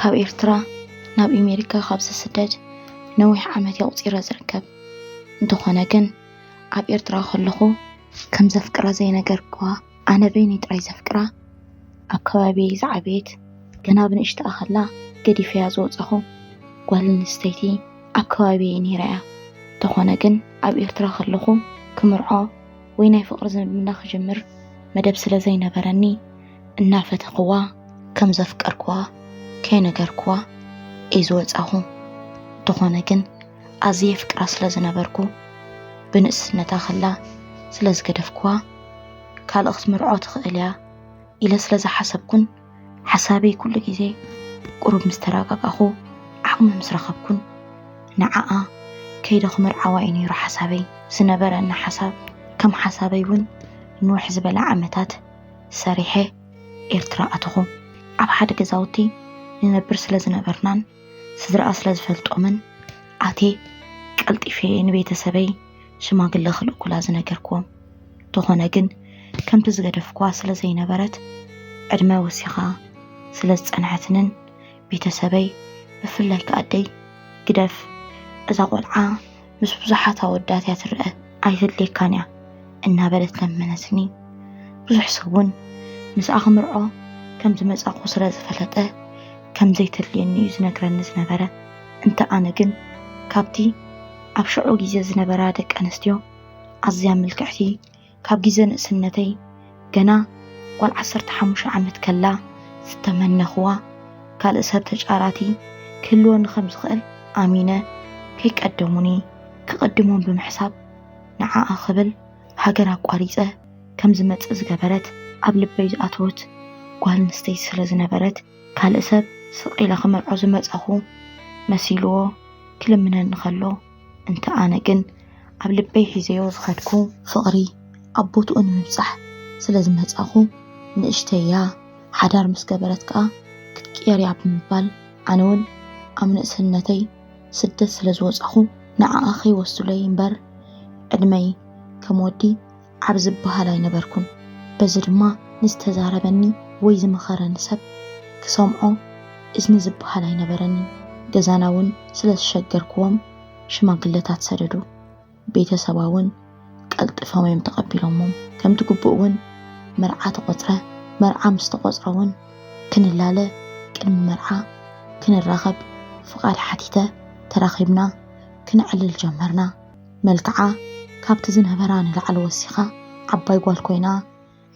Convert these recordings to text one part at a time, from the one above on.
ካብ ኤርትራ ናብ ኣሜሪካ ካብ ዝስደድ ነዊሕ ዓመት የቑጺረ ዝርከብ። እንተኾነ ግን ኣብ ኤርትራ ከለኹ ከም ዘፍቅራ ዘይነገርክዋ፣ ኣነ በይነይ ጥራይ ዘፍቅራ፣ ኣብ ከባቢየይ ዝዓበየት፣ ገና ብንእሽተኣ ከላ ገዲፈያ ዝወጻኹ ጓል ኣንስተይቲ ኣብ ከባቢየይ ነይራ እያ። እንተኾነ ግን ኣብ ኤርትራ ከለኹ ክምርዖ ወይ ናይ ፍቕሪ ዝምድና ክጅምር መደብ ስለ ዘይነበረኒ እናፈተኽዋ ከም ዘፍቀርክዋ ከይነገርክዋ እየ ዝወጻኹ። እንተኾነ ግን ኣዝየ የፍቅራ ስለ ዝነበርኩ ብንእስነታ ከላ ስለ ዝገደፍክዋ ካልእ ክትምርዖ ትኽእል እያ ኢለ ስለ ዝሓሰብኩን ሓሳበይ ኩሉ ግዜ ቁሩብ ምስ ተረጋጋኹ ዓቕሚ ምስ ረኸብኩን ንዓኣ ከይደ ክምርዓዋ እዩ ነይሩ ሓሳበይ። ዝነበረኒ ሓሳብ ከም ሓሳበይ እውን ንውሕ ዝበለ ዓመታት ሰሪሐ ኤርትራ ኣተኹ። ኣብ ሓደ ገዛውቲ ንነብር ስለ ዝነበርናን ስድራኣ ስለ ዝፈልጦምን ኣትየ ቀልጢፈ ንቤተሰበይ ሽማግለ ክልእኩላ ዝነገርክዎም። እንተኾነ ግን ከምቲ ዝገደፍክዋ ስለ ዘይነበረት ዕድመ ወሲኻ ስለ ዝጸንሐትንን ቤተሰበይ ብፍላይ ከኣ ኣደይ ግደፍ እዛ ቆልዓ ምስ ብዙሓት ኣወዳት እያ ትረአ ኣይተድልየካን እያ እናበለት ለመነትኒ። ብዙሕ ሰብ እውን ምስኣ ክምርዖ ከም ዝመጻኹ ስለ ዝፈለጠ ከም ዘይተድልየኒ እዩ ዝነግረኒ ዝነበረ። እንተ ኣነ ግን ካብቲ ኣብ ሽዑ ግዜ ዝነበራ ደቂ ኣንስትዮ ኣዝያ ምልክዕቲ ካብ ግዜ ንእስነተይ ገና ጓል ዓሰርተ ሓሙሽተ ዓመት ከላ ዝተመነኽዋ ካልእ ሰብ ተጫራቲ ክህልወኒ ከም ዝኽእል ኣሚነ ከይቀደሙኒ ክቕድሞም ብምሕሳብ ንዓኣ ክብል ሃገር ኣቋሪጸ ከም ዝመጽእ ዝገበረት ኣብ ልበይ ዝኣተወት ጓል ኣንስተይቲ ስለ ዝነበረት ካልእ ሰብ ስቕ ኢለ ክምርዖ ዝመጻኹ መሲልዎ ክልምነኒ ከሎ እንተ ኣነ ግን ኣብ ልበይ ሒዘዮ ዝኸድኩ ፍቕሪ ኣብ ቦትኡ ንምብጻሕ ስለ ዝመጻኹ ንእሽተይ እያ ሓዳር ምስ ገበረት ከኣ ክትቅየር እያ ብምባል ኣነ እውን ኣብ ንእስነተይ ስደት ስለ ዝወጻኹ ንዓኣ ከይወስዱለይ እምበር ዕድመይ ከም ወዲ ዓብ ዝበሃል ኣይነበርኩን። በዚ ድማ ንዝተዛረበኒ ወይ ዝመኸረኒ ሰብ ክሰምዖ እዝኒ ዝበሃል ኣይነበረንን። ገዛና እውን ስለ ዝሸገርክዎም ሽማግለታት ሰደዱ። ቤተሰባ እውን ቀልጢፎም እዮም ተቐቢሎሞም። ከምቲ ግቡእ እውን መርዓ ተቖጽረ። መርዓ ምስ ተቖጽረ እውን ክንላለ ቅድሚ መርዓ ክንራኸብ ፍቓድ ሓቲተ ተራኺብና ክነዕልል ጀመርና። መልክዓ ካብቲ ዝነበራ ንላዕሊ ወሲኻ ዓባይ ጓል ኮይና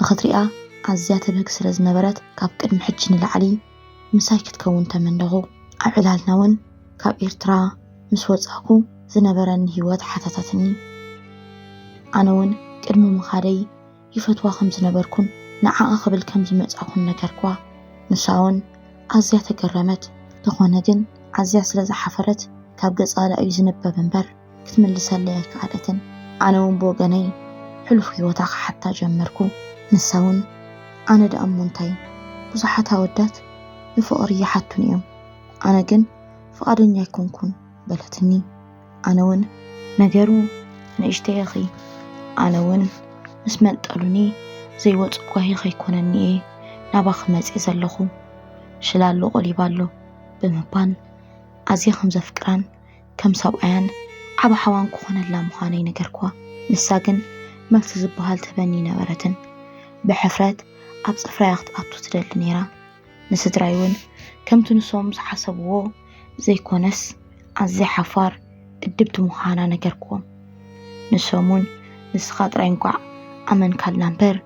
ንኽትሪኣ ኣዝያ ተብህግ ስለ ዝነበረት ካብ ቅድሚ ሕጂ ንላዕሊ ምሳይ ክትከውን ተመነኹ። ኣብ ዕላልና እውን ካብ ኤርትራ ምስ ወጻእኩ ዝነበረኒ ህይወት ሓተተትኒ። ኣነ እውን ቅድሚ ምኻደይ ይፈትዋ ከም ዝነበርኩን ንዓኣ ክብል ከም ዝመጻእኩን ነገርኳ። ንሳ እውን ኣዝያ ተገረመት። ተኾነ ግን ኣዝያ ስለ ዝሓፈረት ካብ ገጻ እዩ ዝንበብ እምበር ክትምልሰለይ ኣይከኣለትን። ኣነ እውን ብወገነይ ሕሉፍ ህይወታ ክሓታ ጀመርኩ። ንሳ እውን ኣነ ደኣ እሞ እንታይ ብዙሓት ኣወዳት ንፍቕሪ ይሓቱን እዮም፣ ኣነ ግን ፍቓደኛ ኣይኮንኩን በለትኒ። ኣነ እውን ነገሩ ንእሽተይ ኢኺ፣ ኣነ እውን ምስ መንጠሉኒ ዘይወጽእ ጓሂ ከይኮነኒ እየ ናባኺ መጽየ ዘለኹ። ሽላሎ ቆሊባ ኣሎ ብምባል ኣዝየ ከም ዘፍቅራን ከም ሰብኣያን ዓቢ ሓዋን ክኾነላ ምዃነይ ነገርክዋ። ንሳ ግን መልሲ ዝበሃል ትህበኒ ኣይነበረትን። ብሕፍረት ኣብ ጽፍራያ ክትኣቱ ትደሊ ነይራ። ንስድራይ እውን ከምቲ ንሶም ዝሓሰብዎ ዘይኮነስ ኣዝያ ሓፋር እድብቲ ምዃና ነገርክዎም። ንሶም እውን ንስኻ ጥራይ እንኳዕ ኣመንካልና እምበር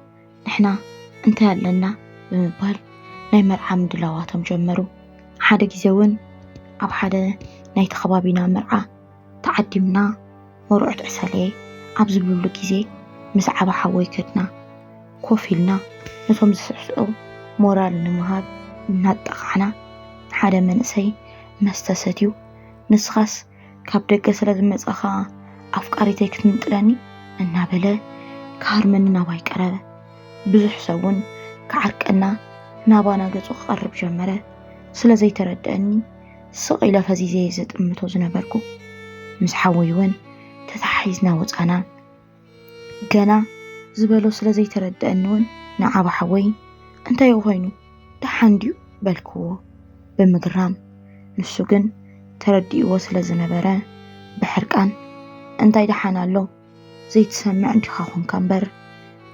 ንሕና እንታይ ኣለና ብምባል ናይ መርዓ ምድላዋቶም ጀመሩ። ሓደ ግዜ እውን ኣብ ሓደ ናይቲ ከባቢና መርዓ ተዓዲምና መርዑት ዕሰለ ኣብ ዝብልሉ ግዜ ምስ ዓቢ ሓወይ ከድና ኮፍ ኢልና ነቶም ዝስዕስዑ ሞራል ንምሃብ እናጠቓዕና ሓደ መንእሰይ መስተ ሰትዩ ንስኻስ ካብ ደገ ስለ ዝመጻኻ ኣፍቃሪተይ ክትምንጥለኒ እናበለ ክሃርመኒ ናባይ ቀረበ። ብዙሕ ሰብ እውን ክዓርቀና ናባና ገጹ ክቐርብ ጀመረ። ስለ ዘይተረድኣኒ ስቕ ኢለ ፈዚዘ እየ ዝጥምቶ ዝነበርኩ። ምስ ሓወይ እውን ተተሓሒዝና ወጻና። ገና ዝበሎ ስለ ዘይተረድኣኒ እውን ንዓቢ ሓወይ እንታይ እዩ ኮይኑ ደሓን ድዩ በልክዎ። ብምግራም። ንሱ ግን ተረዲእዎ ስለ ዝነበረ ብሕርቃን፣ "እንታይ ደሓን ኣሎ? ዘይትሰምዕ እንዲኻ ኾንካ እምበር፣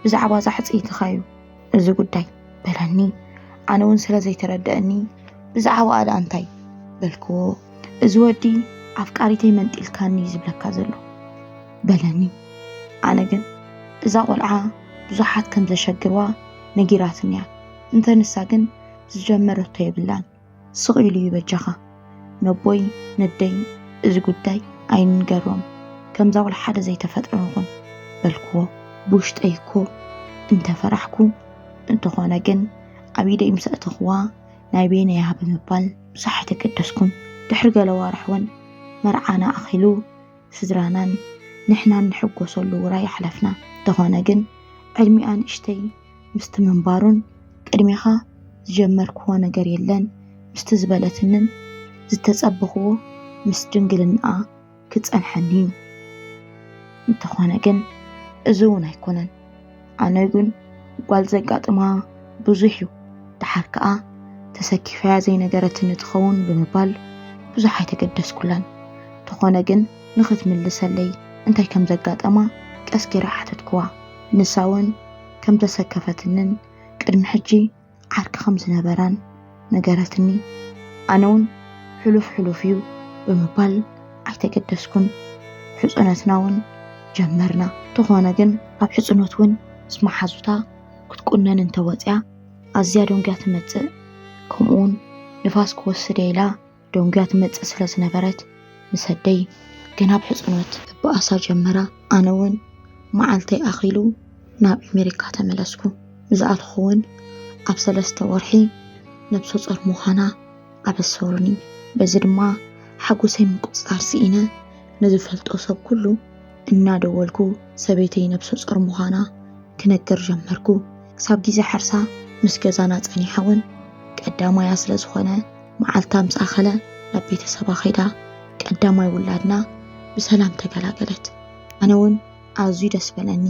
ብዛዕባ እዛ ሕጽይትኻ እዩ እዚ ጉዳይ" በለኒ። ኣነ እውን ስለ ዘይተረደአኒ፣ "ብዛዕባኣ ደኣ እንታይ?" በልክዎ። "እዚ ወዲ ኣፍቃሪተይ መንጢልካኒ እዩ ዝብለካ ዘሎ" በለኒ። ኣነ ግን እዛ ቆልዓ ብዙሓት ከም ዘሸግርዋ ነጊራትንያ። እንተ ንሳ ግን ዝጀመረቶ የብላን። ስቕ ኢሉ እዩ በጃኻ። ነቦይ ነደይ እዚ ጉዳይ ኣይንገሮም፣ ከምዛ ወላ ሓደ ዘይተፈጥረ ንኹን በልክዎ። ብውሽጠይ እኮ እንተፈራሕኩ፣ እንተኾነ ግን ኣብ ኢደይ ምስ ኣእተኽዋ ናይ በይነያ ብምባል ብዙሕ ኣይተገደስኩን። ድሕሪ ገለ ዋርሕ እውን መርዓና ኣኺሉ ስድራናን ንሕናን ንሕጎሰሉ ውራይ ኣሕለፍና። እንተኾነ ግን ዕድሚኣ ንእሽተይ ምስቲ ምንባሩን ቅድሜኻ ዝጀመርክዎ ነገር የለን ምስቲ ዝበለትንን ዝተጸበኽዎ ምስ ድንግልናኣ ክጸንሐኒ እዩ። እንተኾነ ግን እዚ እውን ኣይኮነን። ኣነ ግን ጓል ዘጋጥማ ብዙሕ እዩ። ደሓር ከኣ ተሰኪፋያ ዘይነገረትኒ ትኸውን ብምባል ብዙሕ ኣይተገደስኩላን። እንተኾነ ግን ንኽትምልሰለይ እንታይ ከም ዘጋጠማ ቀስ ገይረ ሓተትክዋ። ንሳ እውን ከም ዘሰከፈትንን ቅድሚ ሕጂ ዓርኪ ከም ዝነበራን ነገረትኒ። ኣነ እውን ሕሉፍ ሕሉፍ እዩ ብምባል ኣይተገደስኩን። ሕጽኖትና እውን ጀመርና። እንተኾነ ግን ኣብ ሕጽኖት እውን ምስ መሓዙታ ክትቁነን እንተወጽያ ኣዝያ ደንጉያ ትመጽእ። ከምኡውን ንፋስ ክወስድ እየ ኢላ ደንጉያ ትመጽእ ስለ ዝነበረት፣ ምስ ኣደይ ገና ኣብ ሕጽኖት ክበኣሳ ጀመራ። ኣነ እውን መዓልተይ ኣኺሉ ናብ ኣሜሪካ ተመለስኩ። ዝኣትኹ እውን ኣብ ሰለስተ ወርሒ ነብሰ ጾር ምዃና ኣበሰሩኒ። በዚ ድማ ሓጎሰይ ምቁጽጻር ስኢነ፣ ንዝፈልጦ ሰብ ኩሉ እናደወልኩ ሰበይተይ ነብሰ ጾር ምዃና ክነግር ጀመርኩ። ክሳብ ግዜ ሕርሳ ምስ ገዛና ጸኒሓ እውን፣ ቀዳማያ ስለ ዝኾነ፣ መዓልታ ምስ ኣኸለ ናብ ቤተሰባ ኸይዳ ቀዳማይ ውላድና ብሰላም ተገላገለት። ኣነ እውን ኣዝዩ ደስ በለኒ።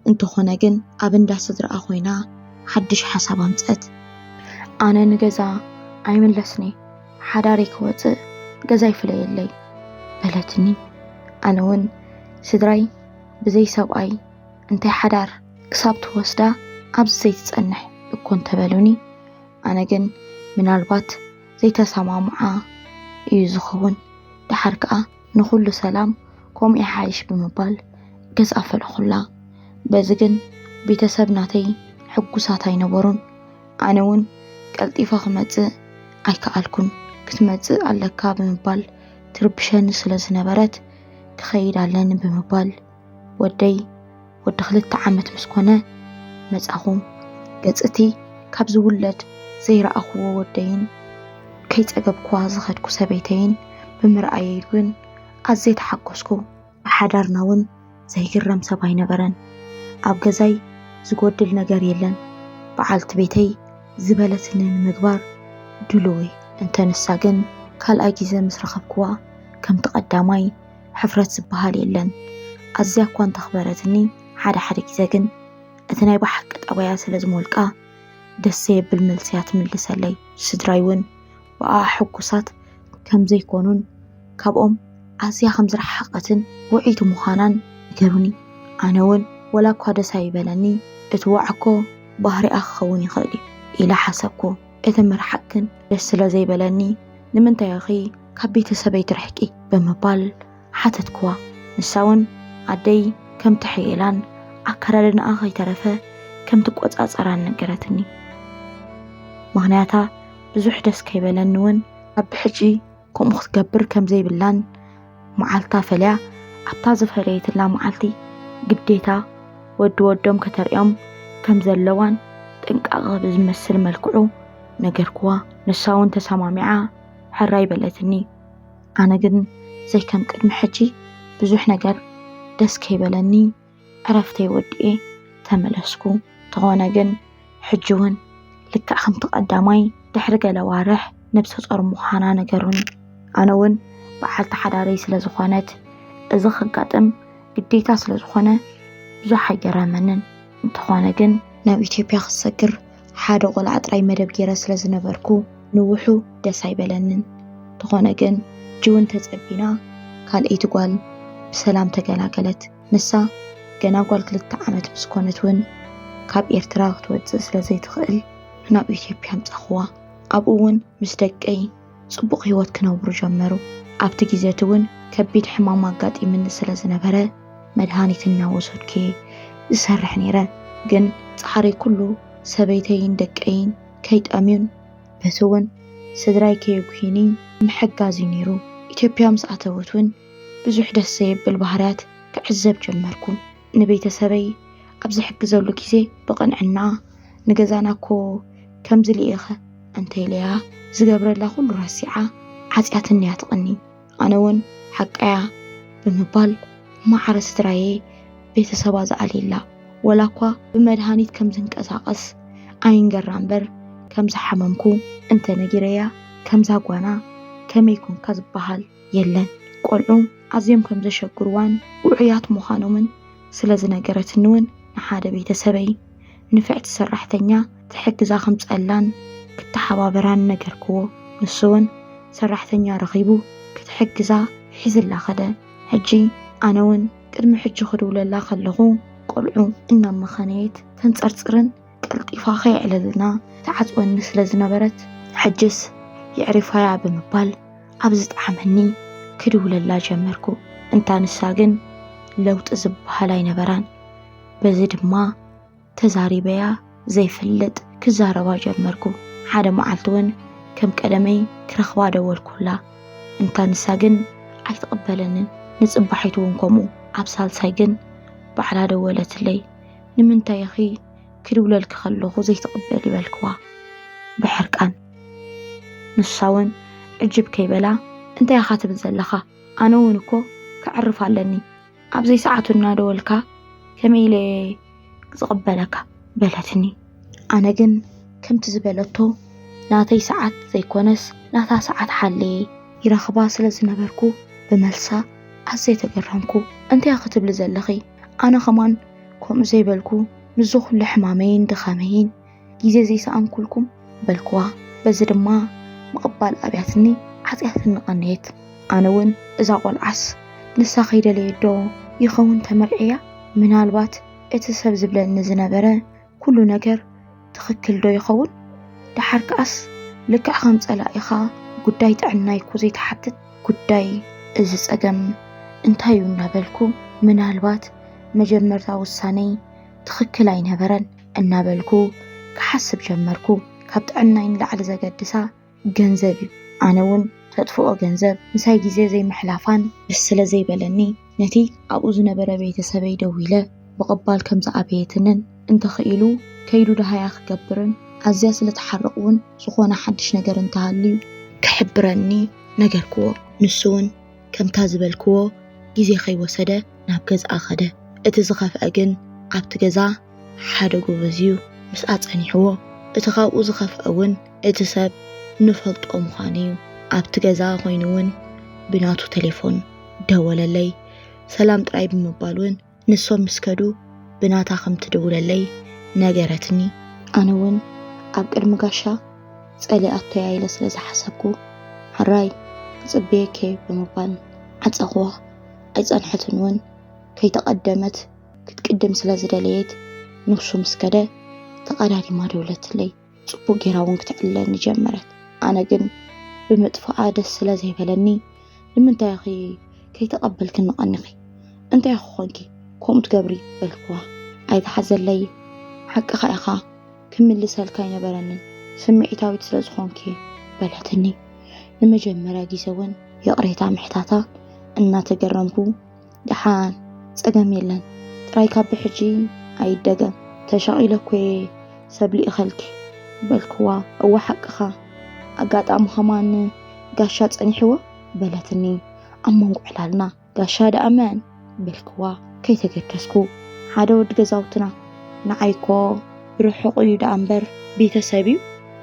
እንተኾነ ግን ኣብ እንዳ ስድራኣ ኮይና ሓድሽ ሓሳብ ኣምጸት። "ኣነ ንገዛ ኣይምለስኒ፣ ሓዳረይ ክወጽእ ገዛ ይፍለየለይ" በለትኒ። ኣነ እውን፣ "ስድራይ ብዘይ ሰብኣይ እንታይ ሓዳር ክሳብ ትወስዳ ኣብዚ ዘይትጸንሕ" እኮ እንተበሉኒ፣ ኣነ ግን ምናልባት ዘይተሰማምዓ እዩ ዝኸውን፣ ደሓር ከኣ ንኹሉ ሰላም ከምኡ ይሓይሽ ብምባል ገዝኣ ፈለኹላ። በዚ ግን ቤተሰብ ናተይ ሕጉሳት ኣይነበሩን። ኣነ እውን ቀልጢፈ ክመጽእ ኣይከኣልኩን። "ክትመጽእ ኣለካ" ብምባል ትርብሸኒ ስለ ዝነበረት፣ "ክኸይድ ኣለኒ" ብምባል፣ ወደይ ወዲ ክልተ ዓመት ምስ ኮነ መጻኹ። ገጽ እቲ ካብ ዝውለድ ዘይረኣኹዎ ወደይን ከይጸገብኩዋ ዝኸድኩ ሰበይተይን ብምርኣየይ ግን ኣዝየ ተሓጎስኩ። ብሓዳርና እውን ዘይግረም ሰብ ኣይነበረን። ኣብ ገዛይ ዝጎድል ነገር የለን። በዓልቲ ቤተይ ዝበለትኒ ንምግባር ድሉው እየ። እንተ ንሳ ግን ካልኣይ ግዜ ምስ ረኸብክዋ፣ ከምቲ ቀዳማይ ሕፍረት ዝበሃል የለን። ኣዝያ እኳ እንተኽበረትኒ፣ ሓደ ሓደ ግዜ ግን እቲ ናይ ብሓቂ ጠባያ ስለ ዝሞልቃ፣ ደስ ዘየብል መልሲ እያ ትምልሰለይ። ስድራይ እውን ብኣኣ ሕጉሳት ከም ዘይኮኑን ካብኦም ኣዝያ ከም ዝረሓቐትን ውዕይቲ ምዃናን ነገሩኒ። ኣነ እውን ወላ እኳ ደስ ኣይበለኒ፣ እቲ ዋዕ እኮ ባህሪኣ ክኸውን ይኽእል እዩ ኢለ ሓሰብኩ። እቲ ምርሓቕ ግን ደስ ስለ ዘይበለኒ፣ "ንምንታይ ኢኺ ካብ ቤተሰበይ ትርሕቂ?" ብምባል ሓተትክዋ። ንሳ እውን ኣደይ ከም ትሕየላን ኣከዳድናኣ ከይተረፈ ከም ትቆጻጸራን ነገረትኒ። ምኽንያታ ብዙሕ ደስ ከይበለኒ እውን፣ ካብ ብሕጂ ከምኡ ክትገብር ከም ዘይብላን፣ መዓልታ ፈልያ ኣብታ ዝፈለየትላ መዓልቲ ግዴታ ወዲ ወዶም ከተርእዮም ከም ዘለዋን ጥንቃቐ ብዝመስል መልክዑ ነገርክዋ። ንሳ እውን ተሰማሚዓ ሕራይ በለትኒ። ኣነ ግን ዘይከም ቅድሚ ሕጂ ብዙሕ ነገር ደስ ከይበለኒ፣ ዕረፍተይ ወዲኤ ተመለስኩ። እንተኾነ ግን ሕጂ እውን ልክዕ ከምቲ ቀዳማይ ድሕሪ ገለ ዋርሕ ነብሰ ጾር ምዃና ነገሩኒ። ኣነ እውን በዓልቲ ሓዳረይ ስለ ዝኾነት እዚ ከጋጥም ግዴታ ስለ ዝኾነ ብዙሕ ኣይገረመንን። እንተኾነ ግን ናብ ኢትዮጵያ ክሰግር ሓደ ቆልዓ ጥራይ መደብ ገይረ ስለ ዝነበርኩ፣ ንውሑ ደስ ኣይበለንን። ተኾነ ግን ጅውን ተጸቢና ካልኣይቲ ጓል ብሰላም ተገላገለት። ንሳ ገና ጓል ክልተ ዓመት ምስ ኮነት እውን ካብ ኤርትራ ክትወጽእ ስለ ዘይትኽእል ናብ ኢትዮጵያ ኣምጻኹዋ። ኣብኡ እውን ምስ ደቀይ ጽቡቕ ህይወት ክነብሩ ጀመሩ። ኣብቲ ግዜ እቲ እውን ከቢድ ሕማም ኣጋጢምኒ ስለ ዝነበረ መድሃኒት እናወሰድኩ እየ ዝሰርሕ ነይረ። ግን ጻዕረይ ኩሉ ሰበይተይን ደቀይን ከይጠምዩን በቲ እውን ስድራይ ከየጉሂኒ ምሕጋዝ እዩ ነይሩ። ኢትዮጵያ ምስ ኣተወት እውን ብዙሕ ደስ ዘየብል ባህርያት ክዕዘብ ጀመርኩ። ንቤተሰበይ ኣብ ዝሕግዘሉ ግዜ ብቕንዕና ንገዛና እኮ ከምዚ ልኢኸ እንተኢለያ ዝገብረላ ኩሉ ረሲዓ ዓጽያትኒ እያ ትቕኒ። ኣነ እውን ሓቃያ ብምባል ማዕረ ስድራየ ቤተሰባ ዝኣልየላ። ወላ እኳ ብመድሃኒት ከም ዝንቀሳቐስ ኣይንገራ እምበር ከም ዝሓመምኩ እንተ ነጊረያ ከምዛ ጓና ከመይ ኮንካ ዝበሃል የለን። ቆልዑ ኣዝዮም ከም ዘሸግርዋን ውዑያት ምዃኖምን ስለ ዝነገረትኒ እውን ንሓደ ቤተሰበይ ንፍዕቲ ሰራሕተኛ ትሕግዛ ከምጸላን ክተሓባበራን ነገርክዎ። ንሱ እውን ሰራሕተኛ ረኺቡ ክትሕግዛ ሒዝላ ኸደ። ሕጂ ኣነ እውን ቅድሚ ሕጂ ክድውለላ ከለኹ ቆልዑ እናመኸነየት ተንጸርጽርን ቀልጢፋ ከየዕለልና ትዓጽወኒ ስለ ዝነበረት፣ ሕጅስ የዕሪፋያ ብምባል ኣብ ዝጠዓመኒ ክድውለላ ጀመርኩ። እንታ ንሳ ግን ለውጢ ዝበሃል ኣይነበራን። በዚ ድማ ተዛሪበያ ዘይፈልጥ ክዛረባ ጀመርኩ። ሓደ መዓልቲ እውን ከም ቀደመይ ክረኽባ ደወልኩላ። እንታ ንሳ ግን ኣይትቕበለንን። ንጽባሒት እውን ከምኡ። ኣብ ሳልሳይ ግን ባዕላ ደወለትለይ። ንምንታይ ኢኺ ክድውለልኪ ከለኹ ዘይትቕበሊ? በልክዋ ብሕርቃን። ንሳ እውን ዕጅብ ከይበላ፣ እንታይ ኢኻ ትብል ዘለኻ? ኣነ እውን እኮ ከዕርፍ ኣለኒ። ኣብ ዘይሰዓቱ እናደወልካ ከመይ ኢለ ዝቕበለካ? በለትኒ። ኣነ ግን ከምቲ ዝበለቶ ናተይ ሰዓት ዘይኮነስ ናታ ሰዓት ሓለየ ይረኽባ ስለ ዝነበርኩ ብመልሳ ኣዝየ ተገረምኩ። እንታይ ክትብሊ ዘለኺ? ኣነ ኸማን ከምኡ ዘይበልኩ ምስዚ ኩሉ ሕማመይን ድኻመይን ግዜ ዘይሰኣንኩልኩም በልክዋ። በዚ ድማ ምቕባል ኣብያትኒ ዓጽያትኒ ቀነየት። ኣነ እውን እዛ ቆልዓስ ንሳ ከይደለየት ዶ ይኸውን ተመርዕያ? ምናልባት እቲ ሰብ ዝብለኒ ዝነበረ ኩሉ ነገር ትኽክል ዶ ይኸውን? ደሓር ከኣስ ልክዕ ከም ጸላኢኻ ጉዳይ ጥዕናይ እኮ ዘይትሓትት ጉዳይ። እዚ ጸገም እንታይ እዩ እናበልኩ ምናልባት መጀመርታ ውሳነይ ትኽክል ኣይነበረን እናበልኩ ክሓስብ ጀመርኩ። ካብ ጥዕናይ ንላዕሊ ዘገድሳ ገንዘብ እዩ። ኣነ እውን ተጥፍኦ ገንዘብ ምሳይ ግዜ ዘይምሕላፋን ደስ ስለ ዘይበለኒ ነቲ ኣብኡ ዝነበረ ቤተሰበይ ደዊለ ምቕባል ከም ዝኣበየትንን እንተኽኢሉ ከይዱ ደሃያ ክገብርን ኣዝያ ስለ ትሓርቕ እውን ዝኾነ ሓድሽ ነገር እንተሃልዩ ክሕብረኒ ነገርክዎ። ንሱ እውን ከምታ ዝበልክዎ ግዜ ከይወሰደ ናብ ገዝኣ ኸደ። እቲ ዝኸፍአ ግን ኣብቲ ገዛ ሓደ ጎበዝ እዩ ምስኣ ጸኒሕዎ። እቲ ካብኡ ዝኸፍአ እውን እቲ ሰብ ንፈልጦ ምዃኑ እዩ። ኣብቲ ገዛ ኮይኑ እውን ብናቱ ቴሌፎን ደወለለይ። ሰላም ጥራይ ብምባል እውን ንሶም ምስ ከዱ ብናታ ከም ትድውለለይ ነገረትኒ። ኣነ እውን ኣብ ቅድሚ ጋሻ ጸሊኣቶ እያ ኢለ ስለ ዝሓሰብኩ፣ ሕራይ ክጽበየኪ እየ ብምባል ዓጸኹዋ። ኣይጸንሐትን እውን፣ ከይተቐደመት ክትቅድም ስለ ዝደለየት ንሱ ምስ ከደ ተቐዳዲማ ደውለትለይ። ጽቡቕ ጌራ እውን ክትዕልለኒ ጀመረት። ኣነ ግን ብምጥፍኣ ደስ ስለ ዘይበለኒ፣ ንምንታይ ኢኺ ከይተቐበልክኒ ቀኒኺ? እንታይ ኢኺ ኮንኪ ከምኡ ትገብሪ? በልክዋ። ኣይትሓዘለይ፣ ሓቅኻ ኢኻ፣ ክምልሰልካ ኣይነበረንን፣ ስምዒታዊት ስለ ዝኾንኪ በለትኒ። ንመጀመርያ ግዜ እውን ይቕሬታ ምሕታታ እናተገረምኩ፣ ደሓን፣ ጸገም የለን፣ ጥራይ ካብ ብሕጂ ኣይደገም፣ ተሻቒለ እኮ እየ ሰብ ልኢኸልኪ በልክዋ። እወ ሓቅኻ፣ ኣጋጣሚ ኸማን ጋሻ ጸኒሕዎ በለትኒ ኣብ መንጎ ዕላልና። ጋሻ ደኣ መን በልክዋ ከይተገደስኩ። ሓደ ወዲ ገዛውትና፣ ንዓይ እኮ ብርሑቕ እዩ ደኣ እምበር ቤተሰብ እዩ፣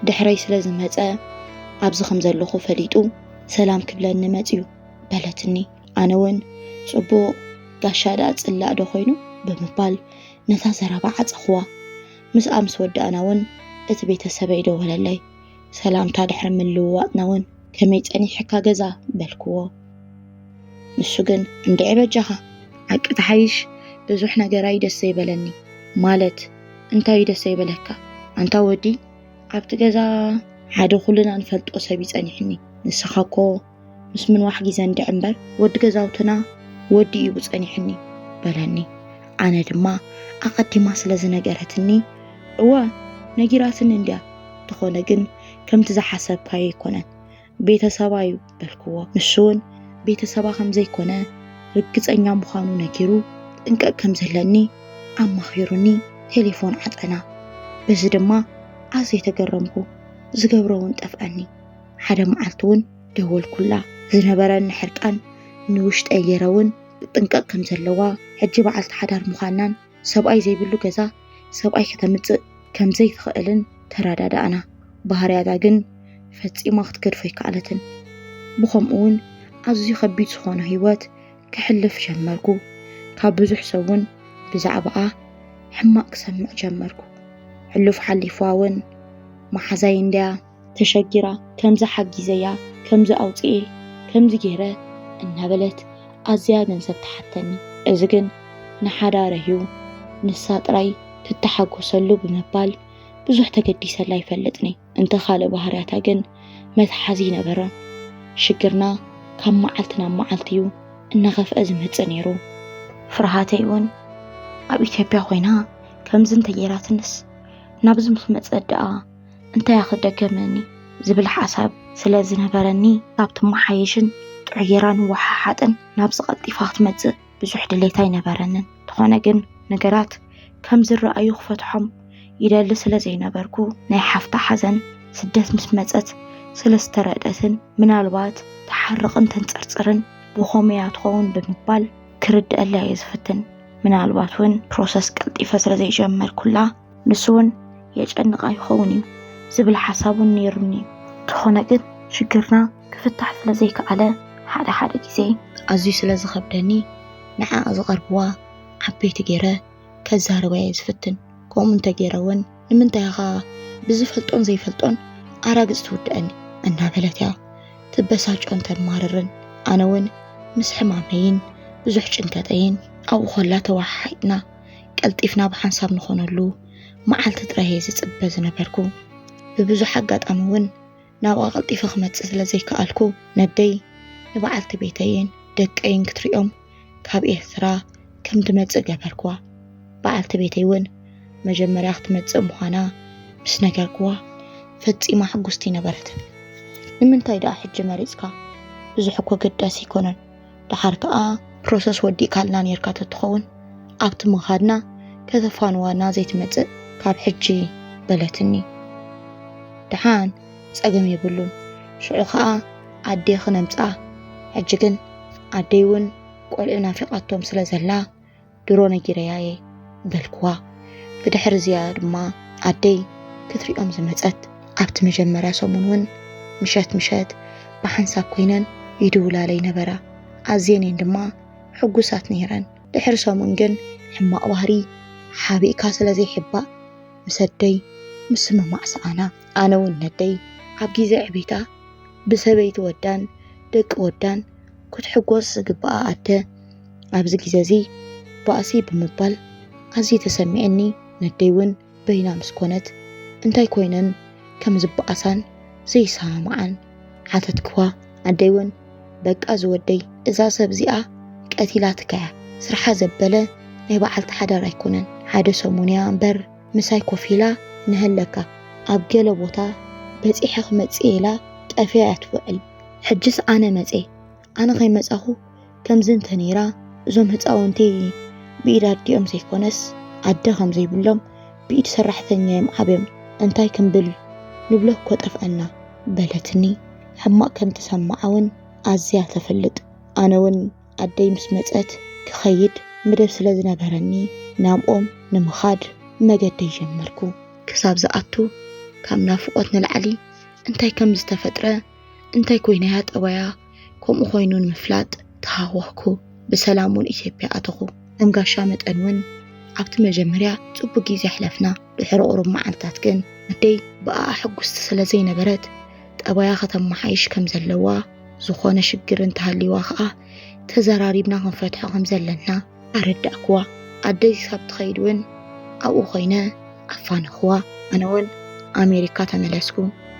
ድሕረይ ስለ ዝመጸ ኣብዚ ከም ዘለኹ ፈሊጡ ሰላም ክብለኒ መጽዩ በለትኒ። ኣነ እውን ጽቡቕ፣ ጋሻ ደኣ ጽላእ ዶ ኮይኑ ብምባል ነታ ዘረባ ዓጸኽዋ። ምስኣ ምስ ወዳእና እውን እቲ ቤተሰበይ ደወለለይ። ሰላምታ ድሕሪ ምልውዋጥና እውን፣ "ከመይ ጸኒሕካ ገዛ?" በልክዎ። ንሱ ግን፣ "እንድዒ በጃኻ፣ ሓቂ ትሓይሽ፣ ብዙሕ ነገር እዩ ደስ ዘይበለኒ." "ማለት እንታይ እዩ ደስ ዘይበለካ?" "ኣንታ ወዲ፣ ኣብቲ ገዛ ሓደ ኩልና ንፈልጦ ሰብ እዩ ጸኒሕኒ። ንስኻ እኮ ምስ ምንዋሕ ግዜ እንድዒ እምበር፣ ወዲ ገዛውትና ወዲ እዩ ጸኒሕኒ" በለኒ። ኣነ ድማ ኣቐዲማ ስለ ዝነገረትኒ፣ "እወ፣ ነጊራትኒ እንድያ፣ እንተኾነ ግን ከምቲ ዝሓሰብካዮ ኣይኮነን፣ ቤተሰባ እዩ" በልክዎ። ንሱ እውን ቤተሰባ ከም ዘይኮነ ርግጸኛ ምዃኑ ነጊሩ፣ ጥንቀቕ ከም ዘለኒ ኣማኺሩኒ ቴሌፎን ዓጸና። በዚ ድማ ኣዝየ ተገረምኩ፣ ዝገብሮ እውን ጠፍኣኒ። ሓደ መዓልቲ እውን ደወልኩላ። ዝነበረኒ ሕርቃን ንውሽጠይ ገይረ እውን ጥንቀቕ ከም ዘለዋ፣ ሕጂ በዓልቲ ሓዳር ምዃናን ሰብኣይ ዘይብሉ ገዛ ሰብኣይ ከተምጽእ ከም ዘይትኽእልን ተረዳዳእና። ባህርያታ ግን ፈጺማ ክትገድፎ ኣይከኣለትን። ብኸምኡ እውን ኣዝዩ ከቢድ ዝኾነ ህይወት ከሕልፍ ጀመርኩ። ካብ ብዙሕ ሰብ እውን ብዛዕባኣ ሕማቕ ክሰምዕ ጀመርኩ። ሕሉፍ ሓሊፋ እውን መሓዛይ እንድያ ተሸጊራ፣ ከምዚ ሓጊዘያ፣ ከምዚ ኣውፅኤ፣ ከምዚ ገይረ እናበለት ኣዝያ ገንዘብ ትሓተኒ። እዚ ግን ንሓዳረይ እዩ፣ ንሳ ጥራይ ትተሓጎሰሉ ብምባል ብዙሕ ተገዲሰላ ኣይፈልጥን እየ። እንተ ካልእ ባህርያታ ግን መትሓዚ ኣይነበሮን። ሽግርና ካብ መዓልቲ ናብ መዓልቲ እዩ እናኸፍአ ዝመጽእ ነይሩ። ፍርሃተይ እውን ኣብ ኢትዮጵያ ኮይና ከምዚ እንተገይራትንስ፣ ናብዚ ምስ መጸት ደኣ እንታይ እያ ክደገመኒ ዝብል ሓሳብ ስለ ዝነበረኒ፣ ካብ ትመሓየሽን ጥዑይ ጌራ ንወሓሓጥን ናብዚ ቀልጢፋ ክትመጽእ ብዙሕ ድሌት ኣይነበረንን። እንተኾነ ግን ነገራት ከም ዝረኣዩ ክፈትሖም ይደሊ ስለ ዘይነበርኩ፣ ናይ ሓፍታ ሓዘን ስደት ምስ መጸት ስለ ዝተረድአትን፣ ምናልባት ትሓርቕን ተንጸርጽርን ብኸመይ እያ ትኸውን ብምባል ክርድአላ እየ ዝፍትን። ምናልባት እውን ፕሮሰስ ቀልጢፈ ስለ ዘይጀመርኩላ፣ ንሱ እውን የጨንቓ ይኸውን እዩ ዝብል ሓሳብ እውን ነይሩኒ እዩ። እንተኾነ ግን ሽግርና ክፍታሕ ስለ ዘይከኣለ፣ ሓደ ሓደ ግዜ ኣዝዩ ስለ ዝኸብደኒ፣ ንዓኣ ዝቐርብዋ ዓበይቲ ገይረ ከዛርባ እየ ዝፍትን። ከምኡ እንተገይረ እውን፣ "ንምንታይ ኢኻ ብዝፈልጦን ዘይፈልጦን ኣራግጽ ትውድኣኒ?" እናበለት እያ ትበሳጮን ተማርርን። ኣነ እውን ምስ ሕማመይን ብዙሕ ጭንቀተይን ኣብኡ ከላ ተወሓሒጥና ቀልጢፍና ብሓንሳብ ንኾነሉ መዓልቲ ጥራይ እየ ዝጽበ ዝነበርኩ። ብብዙሕ ኣጋጣሚ እውን ናብኣ ቀልጢፈ ክመጽእ ስለ ዘይከኣልኩ፣ ነደይ ንበዓልቲ ቤተይን ደቀይን ክትሪኦም ካብ ኤርትራ ከም ትመጽእ ገበርክዋ። በዓልቲ ቤተይ እውን መጀመርያ ክትመጽእ ምዃና ምስ ነገርክዋ፣ ፈጺማ ሕጉስቲ ነበረትን። "ንምንታይ ደኣ ሕጂ መሪጽካ? ብዙሕ እኮ ግደስ ኣይኮነን። ደሓር ከኣ ፕሮሰስ ወዲእካልና ኔርካ ተትኸውን፣ ኣብቲ ምኻድና ከተፋንዋና ዘይትመጽእ ካብ ሕጂ" በለትኒ። ደሓን፣ ጸገም የብሉን። ሽዑ ኸኣ ኣዴ ክነምጽኣ። ሕጂ ግን ኣደይ እውን ቆልዑ ናፊቓቶም ስለ ዘላ፣ "ድሮ ነጊረያ እየ" በልክዋ። ብድሕሪ እዚኣ ድማ ኣደይ ክትሪኦም ዝመጸት። ኣብቲ መጀመርያ ሰሙን እውን ምሸት ምሸት ብሓንሳብ ኮይነን ይድውላለይ ነበራ። ኣዝየን እየን ድማ ሕጉሳት ነይረን። ድሕሪ ሰሙን ግን ሕማቕ ባህሪ ሓቢእካ ስለ ዘይሕባእ፣ ምስ ኣደይ ምስምማዕ ሰኣና። ኣነ እውን ነደይ ኣብ ግዜ ዕቤታ ብሰበይቲ ወዳን ደቂ ወዳን ክትሕጎስ ዝግብኣ ኣደ፣ ኣብዚ ግዜ እዚ ባእሲ ብምባል ኣዝዩ ተሰሚዕኒ። ነደይ እውን በይና ምስ ኮነት እንታይ ኮይነን ከም ዝበኣሳን ዘይሰማምዓን ሓተትክዋ። ኣደይ እውን፣ "በቃ ዝወደይ፣ እዛ ሰብ እዚኣ ቀቲላትካ እያ። ስርሓ ዘበለ ናይ በዓልቲ ሓዳር ኣይኮነን። ሓደ ሰሙን እያ እምበር ምሳይ ኮፍ ኢላ ንሀለካ። ኣብ ገለ ቦታ በጺሐ ክመጽእ ኢላ ጠፍያ እያ ትውዕል። ሕጅስ ኣነ መጼ፣ ኣነ ከይመጻኹ ከምዚ እንተ ነይራ፣ እዞም ህጻውንቲ ብኢድ ኣዲኦም ዘይኮነስ ኣደ ከም ዘይብሎም ብኢድ ሰራሕተኛ እዮም ዓብዮም። እንታይ ክንብል ንብሎ እኮ ጠፍኣና" በለትኒ። ሕማቕ ከም ተሰማዓ እውን ኣዝያ ተፈልጥ። ኣነ እውን ኣደይ ምስ መጸት ክኸይድ መደብ ስለ ዝነበረኒ፣ ናብኦም ንምኻድ መገደይ ጀመርኩ። ክሳብ ዝኣቱ፣ ካብ ናፍቖት ንላዕሊ እንታይ ከም ዝተፈጥረ፣ እንታይ ኮይናያ ጠባያ ከምኡ ኮይኑ ንምፍላጥ ተሃወኽኩ። ብሰላም እውን ኢትዮጵያ ኣተኹ። ከም ጋሻ መጠን እውን ኣብቲ መጀመርያ ጽቡቕ ግዜ ኣሕለፍና። ድሕሪ ቁሩብ መዓልታት ግን ኣደይ ብኣኣ ሕጉስቲ ስለ ዘይነበረት፣ ጠባያ ከተመሓይሽ ከም ዘለዋ፣ ዝኾነ ሽግር እንተሃልይዋ ኸኣ ተዘራሪብና ክንፈትሖ ከም ዘለና ኣረዳእክዋ። ኣደይ ክሳብ ትኸይድ እውን ኣብኡ ኮይነ ኣፋነኽዋ። ኣነ እውን ኣሜሪካ ተመለስኩ።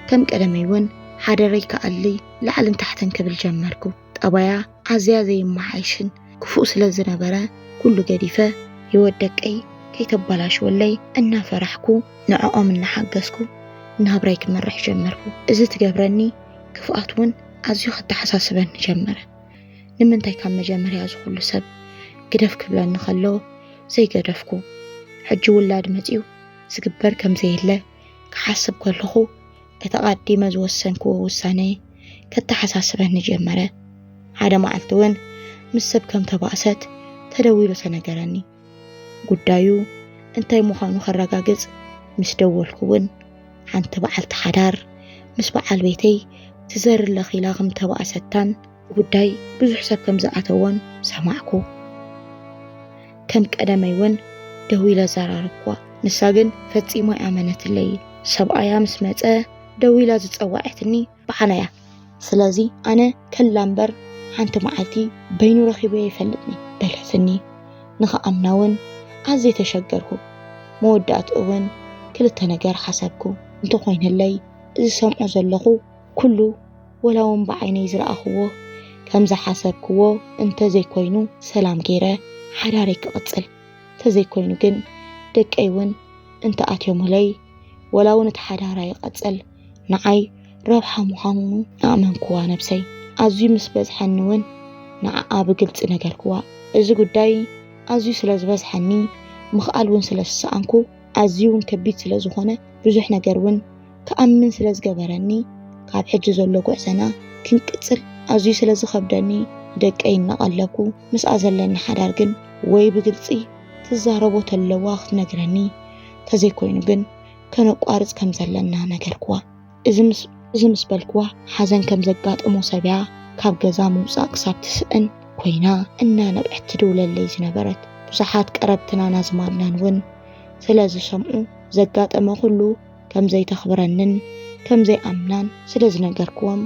ከም ቀደመይ እውን ሓደረይ ክኣሊ ላዕልን ታሕትን ክብል ጀመርኩ። ጠባያ ኣዝያ ዘይመሓይሽን ክፉእ ስለ ዝነበረ፣ ኩሉ ገዲፈ ህይወት ደቀይ ከይተባላሽወለይ እናፈራሕኩ፣ ንዕኦም እናሓገዝኩ ናብራይ ክመርሕ ጀመርኩ። እዚ ትገብረኒ ክፍኣት እውን ኣዝዩ ከተሓሳስበኒ ጀመረ። ንምንታይ ካብ መጀመርያ እዚ ኩሉ ሰብ ግደፍ ክብለኒ ከሎ ዘይገደፍኩ? ሕጂ ውላድ መጺኡ ዝግበር ከም ዘየለ ክሓስብ ከለኹ፣ እቲ ኣቐዲመ ዝወሰንክዎ ውሳነ ከተሓሳስበኒ ጀመረ። ሓደ መዓልቲ እውን ምስ ሰብ ከም ተባእሰት ተደዊሉ ተነገረኒ። ጉዳዩ እንታይ ምዃኑ ከረጋግጽ ምስ ደወልኩ እውን፣ ሓንቲ በዓልቲ ሓዳር ምስ በዓል ቤተይ ትዘሪ ኣለኺ ኢላ ከም ተባእሰታን፣ ጉዳይ ብዙሕ ሰብ ከም ዝኣተዎን ሰማዕኩ። ከም ቀደመይ እውን ደዊለ ኣዘራረብኩዋ። ንሳ ግን ፈጺሙ ኣይኣመነትለይን። ሰብኣያ ምስ መጸ ደዊላ ዝጸወዐትኒ ብዓና እያ። ስለዚ ኣነ ከላ እምበር ሓንቲ መዓልቲ በይኑ ረኺበዮ ኣይፈልጥን በለትኒ። ንኽኣምና እውን ኣዝየ ተሸገርኩ። መወዳእትኡ እውን ክልተ ነገር ሓሰብኩ። እንተኾይነለይ፣ እዚ ሰምዖ ዘለኹ ኩሉ፣ ወላ እውን ብዓይነይ ዝረኣኽዎ፣ ከም ዝሓሰብክዎ እንተዘይኮይኑ፣ ሰላም ገይረ ሓዳረይ ክቕጽል፣ እንተዘይኮይኑ ግን ደቀይ እውን እንተኣትዮምለይ፣ ወላ እውን እቲ ሓዳራ ይቐጽል፣ ንዓይ ረብሓ ምዃኑ ኣእመንክዋ ነብሰይ። ኣዝዩ ምስ በዝሐኒ እውን ንዓኣ ብግልጺ ነገርክዋ። እዚ ጉዳይ ኣዝዩ ስለ ዝበዝሐኒ፣ ምኽኣል እውን ስለ ዝሰኣንኩ፣ ኣዝዩ እውን ከቢድ ስለ ዝኾነ፣ ብዙሕ ነገር እውን ክኣምን ስለ ዝገበረኒ፣ ካብ ሕጂ ዘሎ ጉዕዘና ክንቅጽል ኣዝዩ ስለ ዝኸብደኒ፣ ደቀይ እናቐለብኩ ምስኣ ዘለኒ ሓዳር ግን ወይ ብግልጺ ትዛረቦ ተለዋ ክትነግረኒ፣ ተዘይኮይኑ ግን ከነቋርጽ ከም ዘለና ነገርክዋ። እዚ ምስ፣ እዚ ምስ በልክዋ፣ ሓዘን ከም ዘጋጠሞ ሰብያ ካብ ገዛ ምውጻእ ክሳብ ትስእን ኮይና እናነብዐት ትድውለለይ ዝነበረት። ብዙሓት ቀረብትናን ኣዝማድናን እውን ስለ ዝሰምዑ፣ ዘጋጠመ ኩሉ ከም ዘይተኽብረንን ከም ዘይኣምናን ስለ ዝነገርክዎም፣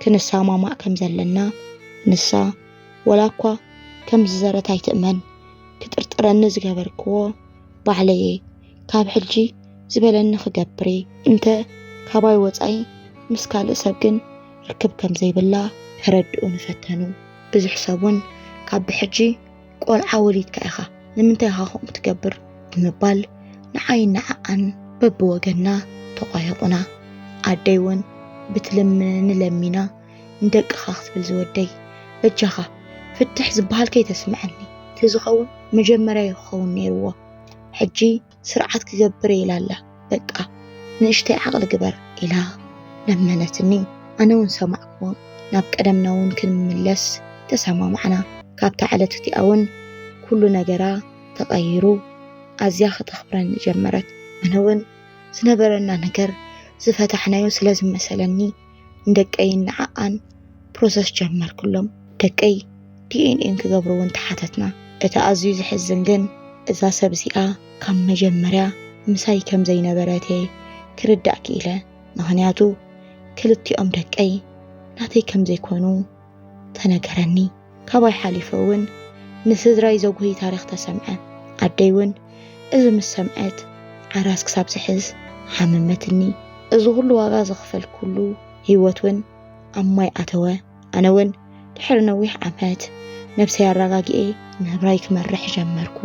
ክንሰማማዕ ከም ዘለና፣ ንሳ ወላ እኳ ከም ዝዘረት ኣይትእመን፣ ክጥርጥረኒ ዝገበርክዎ ባዕለየ። ካብ ሕጂ ዝበለኒ ክገብር እየ። እንተ ካባይ ወጻኢ ምስ ካልእ ሰብ ግን ርክብ ከም ዘይብላ ከረድኡኒ ፈተኑ። ብዙሕ ሰብ እውን ካብ ብሕጂ ቆልዓ ወሊድካ ኢኻ፣ ንምንታይ ኢኻ ከምኡ ትገብር? ብምባል ንዓይን ንዓኣን በብወገንና ተቋየቑና። ኣደይ እውን ብትልምነኒ ለሚና፣ ንደቅኻ ክትብል ዝወደይ፣ በጃኻ ፍትሕ ዝበሃል ከይተስምዐኒ። እቲ ዝኸውን መጀመርያ እዩ ክኸውን ነይርዎ። ሕጂ ስርዓት ክገብር እየ ኢላ ኣላ። በቃ ንእሽተይ ዓቕሊ ግበር ኢላ ለመነትኒ። ኣነ እውን ሰማዕክዎ። ናብ ቀደምና እውን ክንምለስ ተሰማማዕና። ካብታ ዕለት እቲኣ እውን ኩሉ ነገራ ተቐይሩ። ኣዝያ ከተኽብረኒ ጀመረት። ኣነ እውን ዝነበረና ነገር ዝፈታሕናዮ ስለ ዝመሰለኒ፣ ንደቀይን ንዓኣን ፕሮሰስ ጀመርኩሎም። ደቀይ ዲ ኤን ኤን ክገብሩ እውን ተሓተትና። እቲ ኣዝዩ ዝሕዝን ግን፣ እዛ ሰብ እዚኣ ካብ መጀመርያ ምሳይ ከም ዘይነበረት እየ ክርዳእ ክኢለ። ምኽንያቱ ክልቲኦም ደቀይ ናተይ ከም ዘይኮኑ ተነገረኒ። ካባይ ሓሊፉ እውን ንስድራይ ዘጉህይ ታሪኽ ተሰምዐ። ኣደይ እውን እዚ ምስ ሰምዐት ዓራስ ክሳብ ዝሕዝ ሓመመትኒ። እዚ ኩሉ ዋጋ ዝኸፈልኩሉ ህይወት እውን ኣብ ማይ ኣተወ። ኣነ እውን ድሕሪ ነዊሕ ዓመት ነብሰይ ኣረጋጊኤ ናብራይ ክመርሕ ጀመርኩ።